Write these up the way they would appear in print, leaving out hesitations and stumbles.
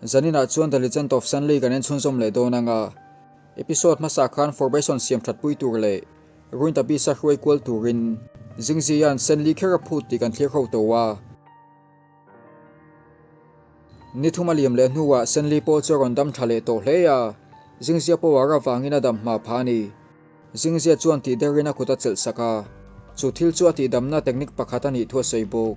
Zaninah chuan The Legend of Sanli kan en chhunzawm leh dawn anga, episode hmasa khan Formation siam that pui tur leh Ruinta Beast-a hruai kual turin Zingzia'n Sanli kher a phut tih kan thlir ho tawh a. Ni thum a liam leh hnuah Sanli pawh chu a rawn dam tha leh tawh hle a, Zingzia power avangin a dam hma phah a ni. Zingzia chuan tih derin a kut a chelh sak a, chu thil chu a tihdamna technique pakhat a nih thu a sawi bawk.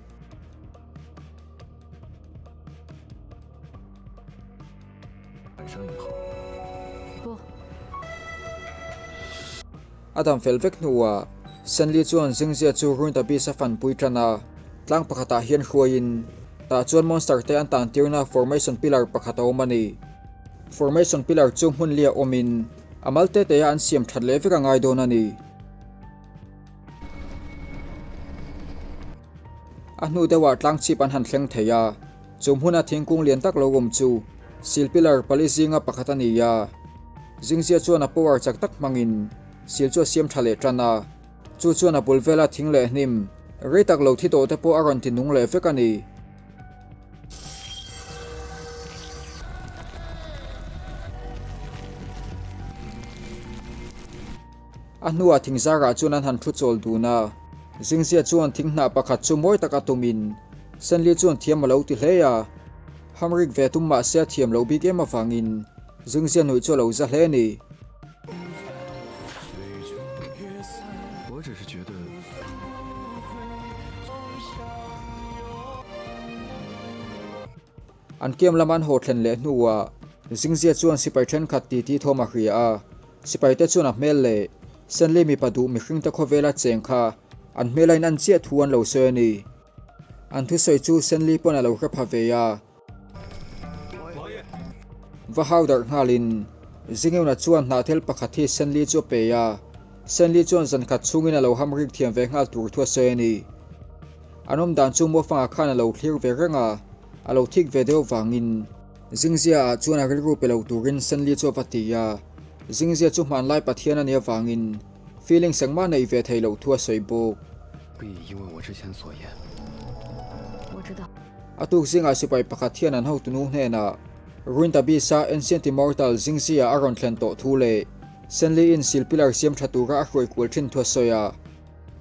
A dam fel vek hnuah Senli chuan Zingzia chu Ruined Abyss a fanpui tan a, tlang pakhatah hian hruaiin tah chuan monster te an tan tirna formation pillar pakhat a awm a ni. Formation pillar chu hmun liah awmin A mal te te a an siam that leh vek a ngai dawn a ni. A hnu deuhah tlang chhip an han thleng thei a, chu hmuna thingkung lian tak lo awm chu sil pillar pali zinga pakhat a ni a. Zingzia chuan a power chak tak hmangin sil chu a siam tha leh tan a, chu chuan a bul vela thing leh hnim rei tak lo thi tawh te pawh a rawn ti nung leh vek a ni. A hnuah thingzarah chuan an han thu chawl dun a, Zingzia chuan thing hnah pakhat chu mawi taka tumin Senli chuan thiam a lo ti hle a, hamrik ve tum mahse a thiam loh bik em avangin Zingzia nuih chu a lo za hle a ni. An kiam lama an haw thlen leh hnuah Zingzia chuan sipai thenkhat titi thawm a hria a, sipaite chuan a hmel leh Senli mipa duh mihringte khawvela cheng kha an hmela in an chiah thu an lo sawi a ni. An thusawi chu Senli pawn a lo hre pha ve a. Va hau darh nghalin Zingeuna chuan hnahthel pakhat hi Senli chu a pe a, Senli chuan zan khat chhungin a lo ham rik thiam ve nghal tur thu a sawi a ni. An awm dan chu Muafanga khan a lo thlir ve reng a, a lo thik ve deuh vangin Zingzia ah chuan a rilru pe lo turin Senli chu a va ti a, Zingzia chu hmanlai Pathian a nih avangin feelings engmah neih ve theih loh thu a sawi bawk. A tuk zingah sipai pakhat hian an hotunu hnenah Ruined Abyss-a Ancient Immortal Zingzia a rawn thlen tawh thu leh Senli in sil pillar siam tha tura a hruai kual thin thu a sawi a.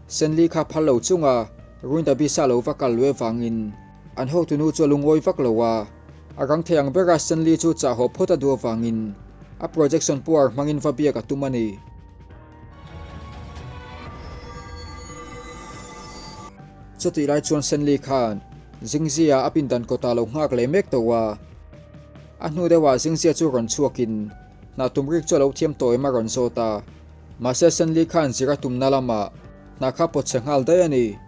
Senli kha phal lo chunga Ruined Abyss-a lo va kal lue vangin an hotunu chu a lungawi vak lo a. A rang thei ang bera Senli chu chah haw phawt a duh avangin a projection power hmangin va biak a tum a ni. Chutih lai chuan Senli khan Zingzia a pindan kawtah lo nghak leh mek tawh a. A hnu deuhah Zingzia chu rawn chhuakin hna tum rik chu a lo thiam tawh em a rawn zawt a. Mahse Senli khan zir a tumna lamah hna kha pawt chhe nghal daih a ni.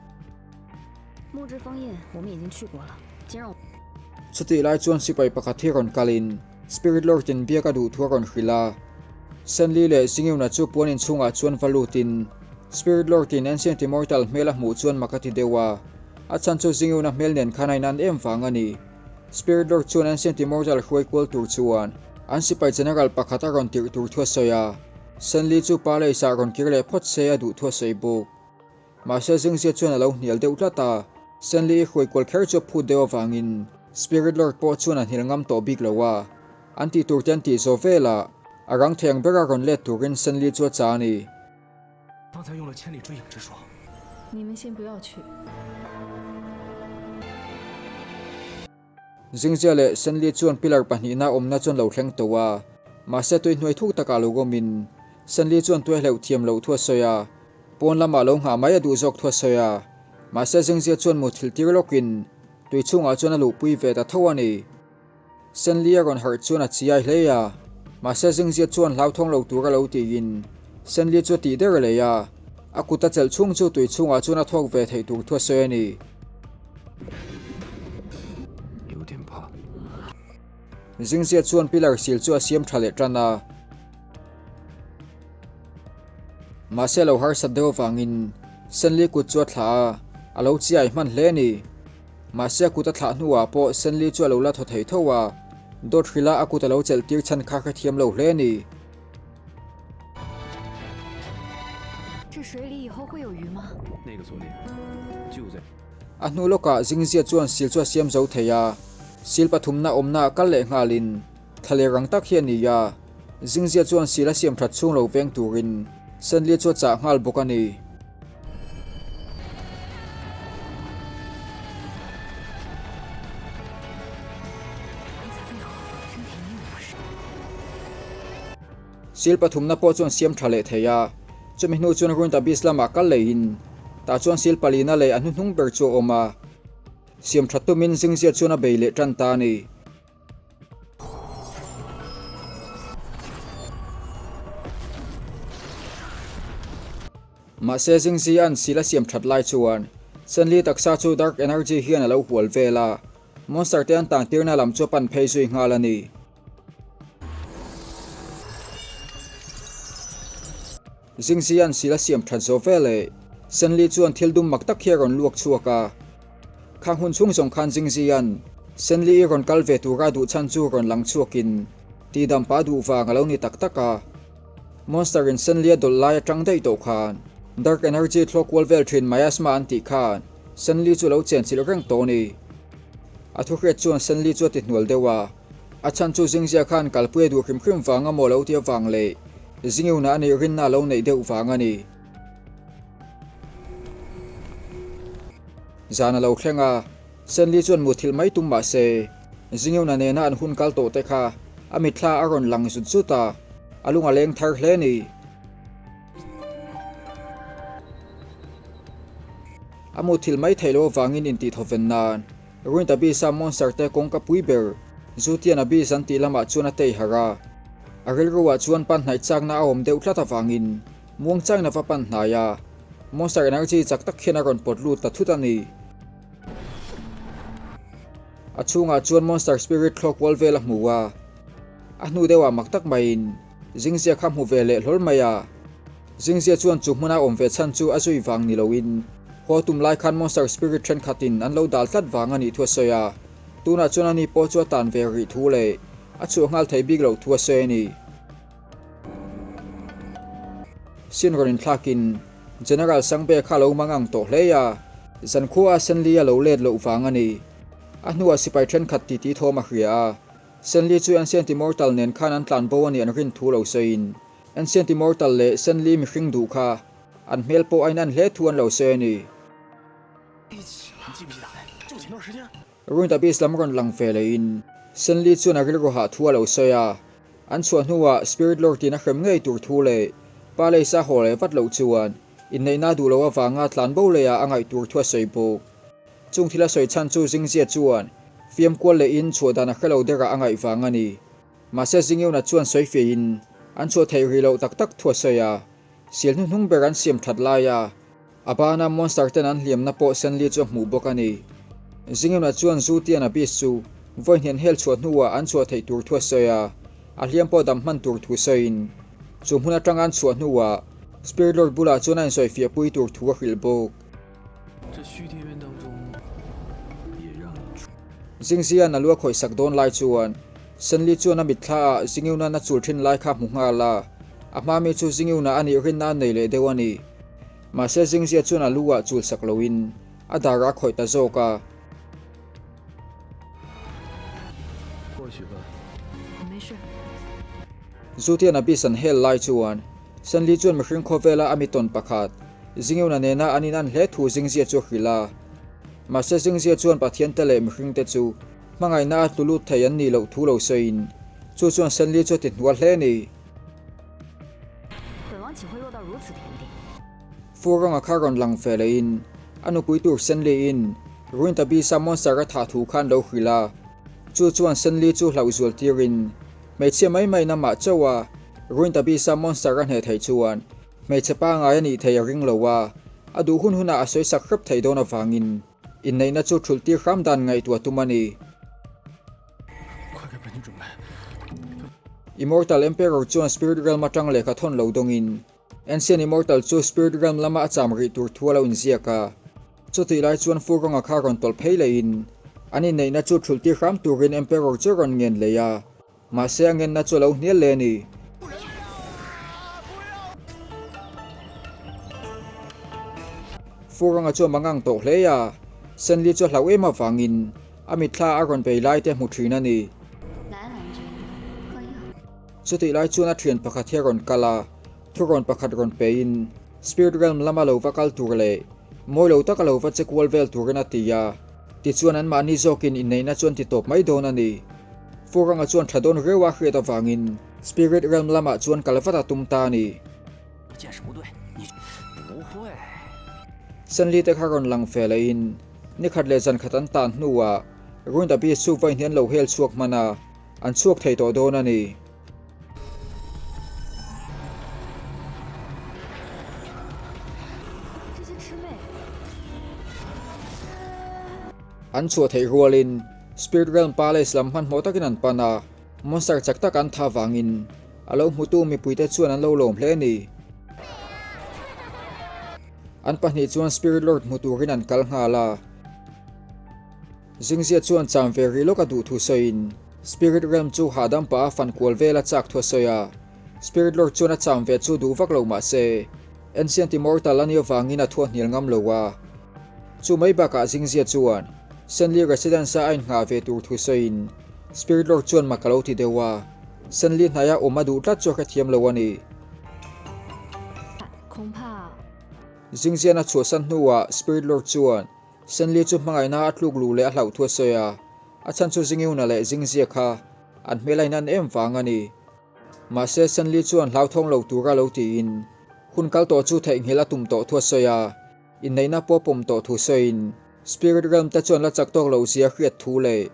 Chutih lai chuan sipai pakhat hi rawn kalin Spirit Lord in biak a duh thu a rawn hrilh a. Senli leh Zingiuna chu puan inchhungah chuan va lutin Spirit Lord in Ancient Immortal hmel a hmuh chuan mak a ti deuh a, a chhan chu Zingiuna hmel nen khan a inan em vang a ni. Spirit Lord chuan Ancient Immortal hruai kual tur chuan an sipai General pakhat a rawn tirh tur thu a sawi a, Senli chu Palace ah rawn kir leh phawt se a duh thu a sawi bawk. Mahse Zingzia chuan a lo hnial deuh tlat a, Senli i hruai kual kher chu a phut deuh avangin Spirit Lord pawh chuan a hnial ngam tawh bik lo a, an tih tur te an tih zawh velah a rang thei ang bera rawn let turin Senli chu a cha a ni. Zingzia leh Senli chuan pillar pahnihna awmna chuan lo thleng tawh a, mahse tui hnuai thuk takah lo awmin Senli chuan tui a hleuh thiam loh thu a sawi a, pawn lamah lo nghah mai a duh zawk thu a sawi a, mahse Zingzia chuan muthilh tir lawkin tui chhungah chuan a luhpui ve ta tho a ni. Senli a rawn harh chuan a chiai hle a, mahse Zingzia chuan hlauthawng lo tur a lo tiin Senli chu a tih der leh a, a kut a chelh chhung chu tui chhungah chuan a thawk ve theih tur thu a sawi a ni. Zingzia chuan pillar sil chu a siam tha leh tan a, mahse lo harsat deuh avangin Senli kut chu a thlah a, a lo chiai hman hle a ni. Mahse a kut a thlah hnuah pawh Senli chu a lo la thaw thei tho a, dawt hrila a kut a lo chelh tir chhan kha hrethiam lo hle a ni. A hnu lawkah Zingzia chuan sil chu a siam zo thei a. Sil pathumna awmna ah kal leh nghalin thlaler ang tak hi a ni a, Zingzia chuan sil a siam that chhung lo veng turin Senli chu a chah nghal bawk a ni. Sil pathumna pawh chuan siam tha leh thei a, chumi hnu chuan Runta Beach lamah kal leiin tah chuan sil palina leh a hnuhnung ber chu a awm a. Siam tha tumin Zingzia chuan a bei leh tan ta a ni. Mahse Zingzia'n sil a siam that lai chuan Senli taksa chu Dark Energy hian a lo hual vel a, Monster te an tan tirna lam chu a pan phei zui nghal a ni. Zingzia'n sil a siam that zawh veleh Senli chuan thil dum mak tak hi a rawn luak chhuak a. Khang hun chhung zawng khan Zingzia'n Senli i rawn kal ve tura duh chhan chu rawn lang chhuakin tihdam pah duh vang a lo ni tak tak a. Monster in Senli a dawlh lai atang daih tawh khan Dark Energy thlawk kual vel thin Miasma an tih khan Senli chu lo chenchilh reng tawh a ni. A thuhriat chuan Senli chu a ti hnual deuh a. A chhan chu Zingzia khan kalpui a duh hrim hrim vang a maw lo ti avang leh Zingiuna a nih rinna a lo neih deuh vang a ni. Zan a lo thleng a, Senli chuan muthilh mai tum mah se, Zingiuna nena an hun kal tawh te kha a mitthla a rawn lang zut zut a, a lung a leng thar hle a ni. A muthilh mai theih loh avangin intihthawven nan Ruined Abyss-a monster te kawngka pui ber Zutian Abyss an tih lamah chuan a tei harh a. A rilruah chuan pan hnaih chakna a awm deuh tlat avangin muangchangin a va pan hnai a, monster energy chak tak hian a rawn pawt lut ta thut a ni. A chhungah chuan monster spirit thlawk kual vel a hmu a, a hnu deuhah mak tak maiin Zingzia kha hmu ve leh hlawl mai a. Zingzia chuan chu hmuna awm ve chhan chu a zui vang ni loin haw tum lai khan monster spirit thenkhatin an lo dal tlat vang a nih thu a sawi a, tunah chuan ani pawh chu a tan ve rih thu leh a chhuah nghal thei bik loh thu a sawi a ni. Sin rawn inthlakin General Sangbe kha a lo mang ang tawh hle a, zankhua a Senli a lo let loh vang a ni. A hnuah sipai thenkhat titi thawm a hria a, Senli chu Ancient Immortal nen khan an tlan bo a nih an rin thu lo sawiin Ancient Immortal leh Senli mihring duh kha an hmel pawh a inan hle thu an lo sawi a ni. Ruined Abyss lam rawn lang ve lehin Senli chuan a rilru hah thu a lo sawi a, an chhuah hnuah Spirit Lord in a hrem ngei tur thu leh Palace a haw leh vat loh chuan inneihna duh loh avanga tlan bo leiah a ngaih tur thu a sawi bawk. Chung thil a sawi chhan chu Zingzia chuan fiam kual lehin chhuah dan a hre lo derah a ngaih vang a ni. Mahse Zingiuna chuan sawi fiahin an chhuah theih rih loh tak tak thu a sawi a, sial hnuhnung ber an siam that laia a bana monster ten an hliamna pawh Senli chu a hmuh bawk a ni. Zingiuna chuan Zutian Abyss chu vawi hnian hel chhuah hnuah an chhuah theih tur thu a sawi a, a hliam pawh dam hman tur thu sawiin chu hmun atanga an chhuah hnuah Spirit Lord bulah chuan a insawifiahpui tur thu a hrilh bawk. Zingzia'n a lu a khawihsak dawn lai chuan Senli chuan a mitthla ah Zingiuna'n a chul thin lai kha a hmu nghal a, a hma mi chu Zingiuna a nih rinna a nei leh deuh a ni. Mahse Zingzia chuan a lu ah chul sak loin a dar a khawih ta zawk a. Zutian a bis an hel lai chuan Senli chuan mihring khawvela a mi tawn pakhat Zingiuna nena an inan hle thu Zingzia chu a hrilh a. Mahse Zingzia chuan Pathian te leh mihring te chu hmangaihna a tlu lut thei an nih loh thu lo sawiin chu chuan Senli chu a ti hnual hle a ni. Fu rawnga kha rawn lang ve lehin a nupui tur Senli-in Ruined Abyss-a monster a thah thu khan lo hrilh a. Chu chuan Senli chu hlauh zual tirin hmeichhia mai maiin amah chauh a Ruined Abyss-a monster a hneh theih chuan hmeichhe pangai a nih theih a ring lo a, a duh hun hunah a sawi sak hrep theih dawn avangin inneihna chu thulh tir hram dan ngaihtuah tum a ni. Immortal Emperor chuan Spirit Realm atang lehkha thawn lo dawngin Ancient Immortal chu Spirit Realm lama a cham rih tur thu a lo inziak a. Chutih lai chuan Fu rawnga kha rawn tawlh phei lehin an inneihna chu thulh tir hram turin Emperor chu a rawn ngen lei a, mahse a ngenna chu a lo hnial le a ni. Fu rawnga chu a mangang tawh hle a, Senli chu a hlauh em avangin. A mitthla a rawn bei lai te hmu thin a ni. Chutih lai chuan a thian pakhat hi a rawn kal a, thurawn pakhat rawn pein Spirit Realm lama lo va kal tur leh mawi lo taka lo va che kual vel turin a ti a. Tichuan anmahni zawkin inneihna chuan ti tawp mai dawn a ni. Furanga chuan tha dawn riau a hriat avangin Spirit Realm lamah chuan kal vat a tum ta a ni. Senli te kha rawn lang fe lehin nikhat leh zankhat an tan hnuah Ruined Abyss chu vawiin hi an lo hel chhuak hman a, an chhuak thei tawh dawn a ni. An chhuah theih rualin Spirit Realm Palace lam hmanhmawh takin an pan a, monster chak tak an tha vangin a lo hmutu mipuite chuan an lo lawm hle a ni. An pahnih chuan Spirit Lord hmu turin an kal nghal a. Zingzia chuan cham ve rih lawk a duh thu sawiin Spirit Realm chu hahdam pah a fan kual vel a chak thu a sawi a. Spirit Lord chuan a cham ve chu duh vak lo mah se Ancient Immortal a nih avangin a thu a hnial ngam lo a. Chu mai bakah Zingzia chuan Senli Residence a a innghah ve tur thu sawiin Spirit Lord chuan mak a lo ti deuh a. Senli hnaia awm a duh tlat chu a hrethiam lo a ni. Zingzian a chhuahsan hnuah Spirit Lord chuan Senli chu hmangaihna a tluk luh leh a hlauh thu a sawi a, a chhan chu Zingiuna leh Zingzia kha an hmel a inan em vang a ni. Mahse Senli chuan hlauthawng lo tura lo tiin hun kal tawh chu theihnghilh a tum tawh thu a sawi a, inneihna pawh pawm tawh thu sawiin Spirit Realm te chuan la chak tawk loh zia hriat thu leh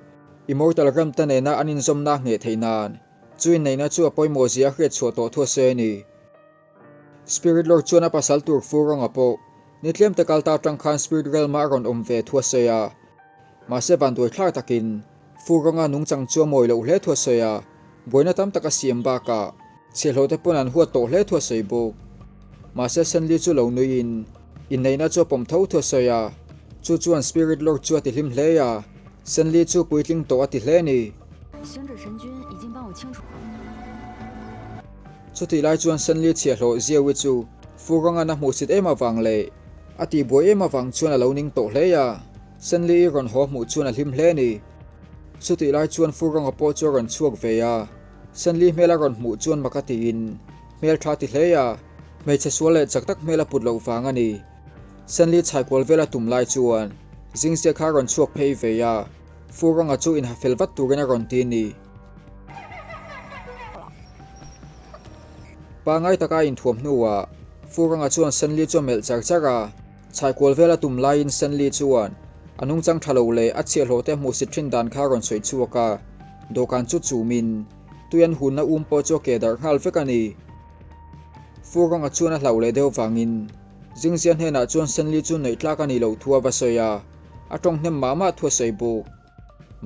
Immortal Realm te nena an inzawmna ngheh theih nan chu inneihna chu a pawimawh zia hriat chhuah tawh thu a sawi a ni. Spirit Lord chuan a pasal tur fu rawnga pawh ni tlem te kal ta atang khan Spirit Realm-ah a rawn awm ve thu a sawi a. Mahse vanduai thlak takin fu rawnga nungchang chu a mawi loh hle thu a sawi a, buaina tam tak a siam bakah chhiahhlawh te pawn an huat tawh hle thu a sawi bawk. Mahse Senli chu lo nuiin inneihna chu a pawm tho thu a sawi a, chu chuan Spirit Lord chu a ti hlim hle a, Senli chu puitling tawh a ti hle a ni. Chutih lai chuan Senli chhiahhlawh Ziawi chu Furangan a hmuhsit em avang leh a tihbuai em avang chuan a lo ning tawh hle a, Senli i rawn haw hmuh chuan a hlim hle a ni. Chutih lai chuan Furanga pawh chu a rawn chhuak ve a, Senli hmel a rawn hmuh chuan mak a tiin hmel tha ti hle a, hmeichhe sual leh chak tak hmel a put loh vang a ni. Senli chhaikual vel a tum lai chuan Zingzia kha a rawn chhuak phei ve a, Furanga chu inhafel vat turin a rawn ti a ni. Pangai taka a inthuam hnuah Furanga chuan Senli chu a melh char char a, chhaikual vela tum laiin Senli chuan a nungchang tha lo leh a chhiahhlawh te hmuhsit thin dan kha a rawn sawi chhuak a, dawhkan chu chumin tui an hunna um pawh chu a ke darh nghal vek a ni. Furanga chuan a hlauh leh deuh vangin Zingzia hnenah chuan Senli chu neih tlak a nih loh thu a va sawi a, a tawng hnem mah mah thu a sawi bawk.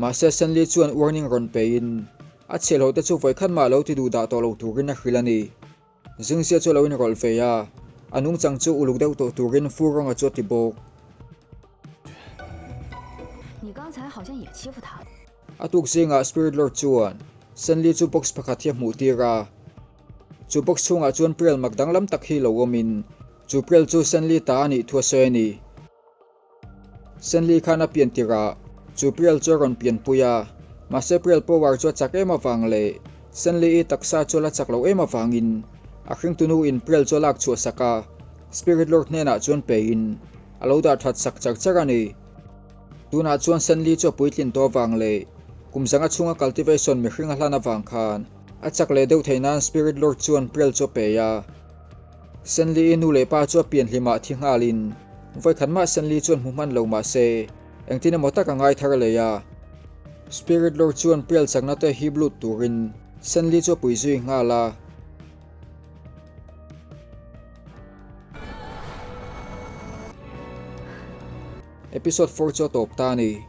Mahse Senli chuan warning rawn pein a chhiahhlawh te chu vawikhat mah lo ti duh dah tawh lo turin a hrilh a ni. Zingzia chu a lo inrawlh ve a, a nungchang chu uluk deuh tawh turin Fu Ronga chu a ti bawk. A tuk zingah Spirit Lord chuan Senli chu box pakhat hi a hmuh tir a. Chu box chhungah chuan Priel mak danglam tak hi lo awmin chu Priel chu Senli ta a nih thu a sawi a ni. Senli khan a pian tirah chu Priel chu a rawn pianpui a, mahse Priel power chu a chak em avang leh Senli-i taksa chu a la chak lo em avangin a hringtunu in Priel chu a lak chhuah sak a, Spirit Lord hnenah chuan pein a lo dah that sak char char a ni. Tunah chuan Senli chu a puitlin tawh avang leh kum zanga chhunga cultivation mihring a hlan avang khan a chak leh deuh theih nan Spirit Lord chuan Priel chu a pe a. Senli-i nu leh pa chu a pian hlimah thi nghalin vawikhat mah Senli chuan hmu hman lo mah se, engtin emaw tak a ngai thar leh a. Spirit Lord chuan Prial chakna te hip lut turin Senli chu a pui zui nghal a. Episode 4 chu a tawp ta a ni.